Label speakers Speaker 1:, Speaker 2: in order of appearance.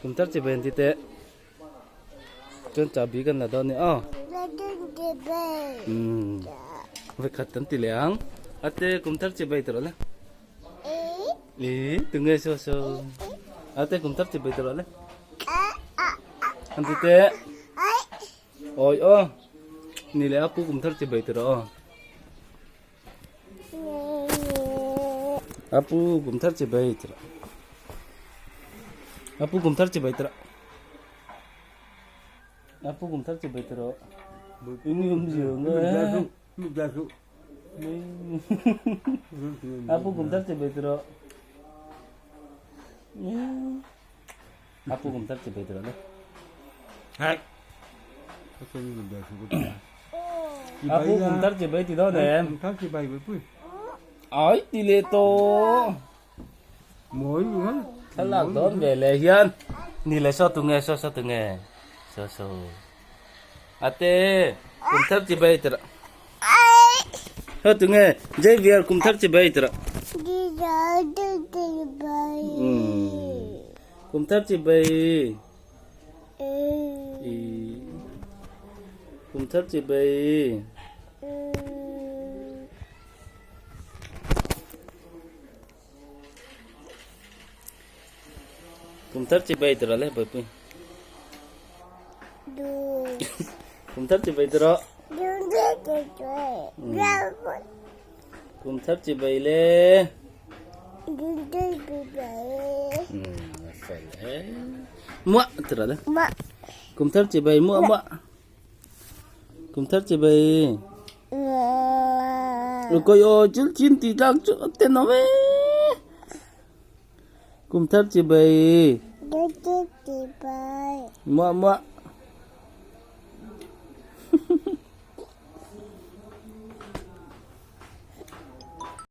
Speaker 1: Kum thar chibai an ti teh. Chuan chahbi kan la dawn a ni aw. Umm vekhat kan ti leh ang. Ate kum thar chibai tawh le. Ih tunge saw saw. Ate kum thar chibai tawh le. An ti teh. Awi aw. Ni leh a pu kum thar chibai tawh aw. Apu kum thar chibai tira. Apu kum thar chibai tira. Apu kum thar chibai tira. Ini um jiu nge. Apu kum thar chibai tira. Apu kum thar chibai tira le.
Speaker 2: Hai.
Speaker 1: Apu kum thar chibai ti dawn em.
Speaker 2: Kum thar chibai với pui.
Speaker 1: Ai ti le to.
Speaker 2: Mỗi luôn.
Speaker 1: Thlalak dawn ve leh hian ni le saw tunge saw saw tunge saw saw ate kum thar chibai tira saw tunge Xavier kum thar chibai tira kum thar chibai Kum thar chibai. Kum thar chibai tira le bapui. Kum thar chibai tira. Kum thar chibai le. Muah tira le. Kum thar chibai muah muah. Kum thar chibai. Koi aw chil chin ti tlang chu te no ve. Kum thar chibai. Muah muah.